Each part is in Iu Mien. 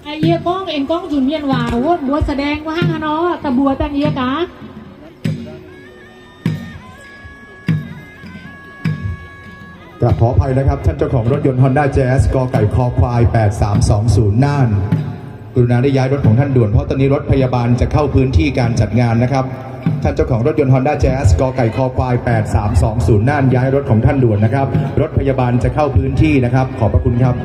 Yie gorngv, aengx gorngv nzunc mienh waac wuov, mbuo แสดง wuov hnangv haaix nor, daaih mbuox daaih yie gaax. กราบขออภัยนะครับ ท่านเจ้าของรถยนต์ Honda Jazz ก.ไก่ ค.ควาย แปดสามสองศูนย์ น่าน กรุณาได้ย้ายรถของท่านด่วน เพราะตอนนี้รถพยาบาลจะเข้าพื้นที่การจัดงานนะครับ ท่านเจ้าของรถยนต์ Honda Jazz ก.ไก่ ค.ควาย แปดสามสองศูนย์ น่าน ย้ายรถของท่านด่วนนะครับ รถพยาบาลจะเข้าพื้นที่นะครับ ขอบพระคุณครับ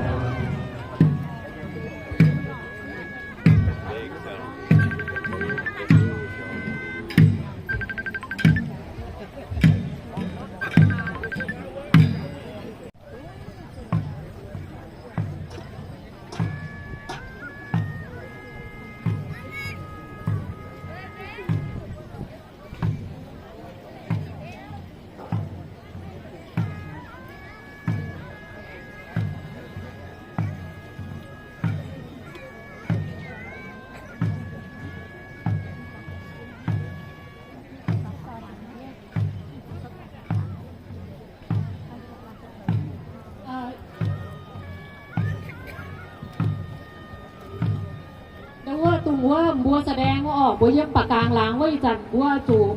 Ndau wuov dongh wuov mbuo แสดง wuov orqc, mbuo yiem baac gangx laangz wuov ih zanc mbuo zuqc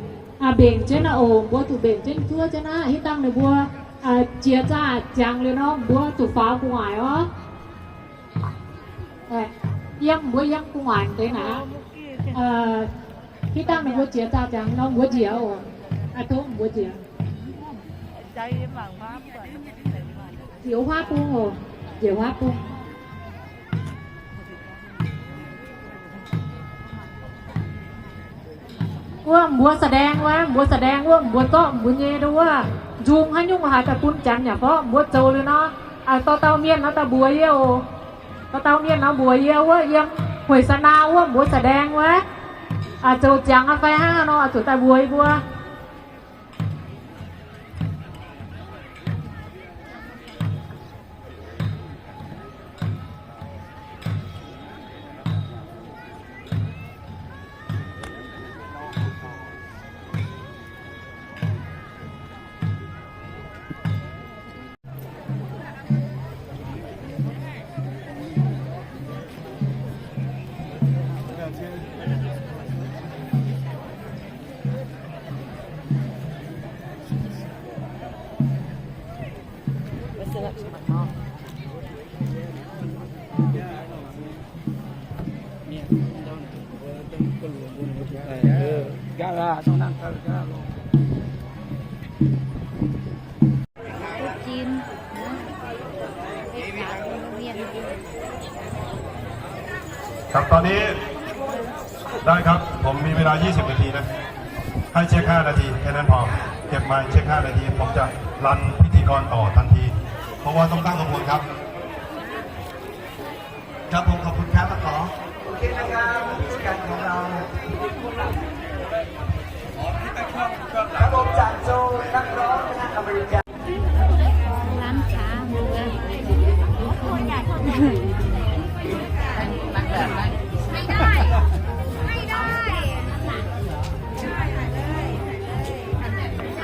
mbenc jienv naaiv oc, mbuo zuqc mbenc jienv zuov jienv naaiv. Hitv dangh ninh mbuo jiex zaah ziangx liuz nor, mbuo zuqc faaux gu'nguaaic orqc. Yiem, mbuo yiem gu'nguaaic deix naaiv. Hitv dangh ninh mbuo jiex zaah ziangx nor, mbuo njiec oc. Aa, tov mbuo njiec. Njiec huaav bung oc, njiec huaav bung. Wuov mbuo แสดง wuov, mbuo แสดง wuov, mbuo zorqv mbuo nyei ndau wuov nzung haaix nyungc haaix daaih bun Janx yaac gorngv mbuo zoux liuz nor, dauh dauh mienh nor daaih mbuox yie oc. Dauh dauh mienh nor mbuox yie wuov, yiem hueic sa naa wuov mbuo แสดง wuov, zoux ziangx fai hnangv nor zuqc daaih mbuox yie mbuo.ครับ ตอนนี้ ได้ครับ ผมมีเวลา ยี่สิบ นาทีนะ ให้เช็ค ห้า นาที แค่นั้นพอ เก็บไมค์เช็ค ห้า นาที ผมจะรันพิธีกรต่อทันที เพราะว่าต้องตั้งขบวนครับ ครับผม ขอบคุณครับ ขอ โอเคนะครับ พิธีการของเรา ครับผม จากโจนักร้องนะฮะ อเมริกัน ร้านค้าเมือง ไม่ได้ ไม่ได้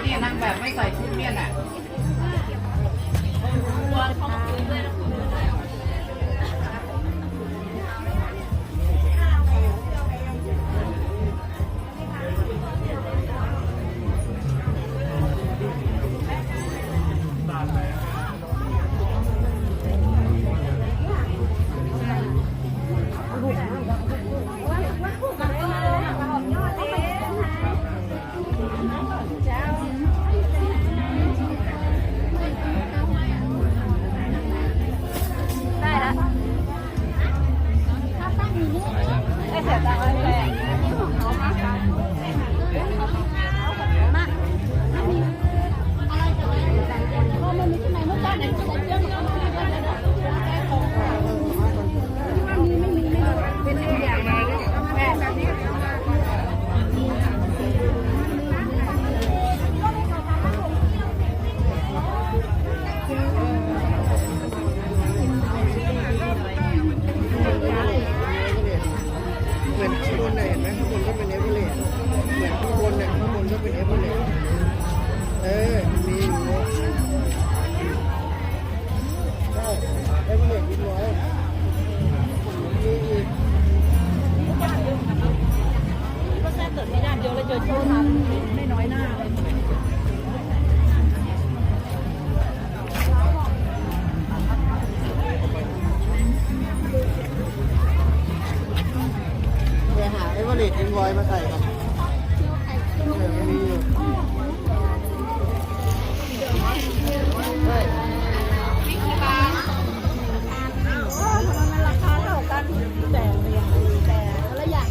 นี่นางแบบไม่ใส่ชุดเนี่ยแหละ ได้แล้ว ได้แล้ว ไปหาไอ้วอลเล็ตอินวอยมาใส่ก่อน เออ มันมีอยู่ เออ ทำไมมันราคาเท่ากัน แต่แต่คนละอย่าง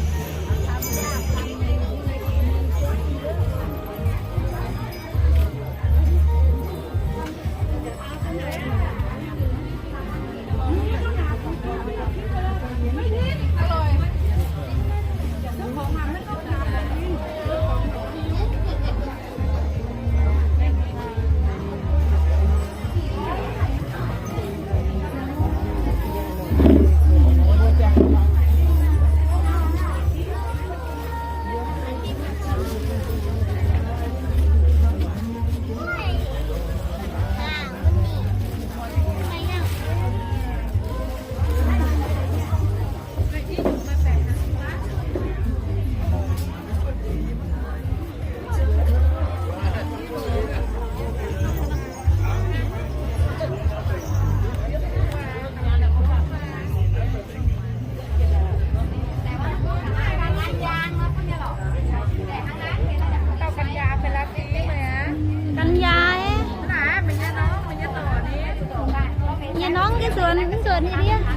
Gan yaac. Nyei norngv ga'nzuonx, ga'nzuonx nyei ndiev.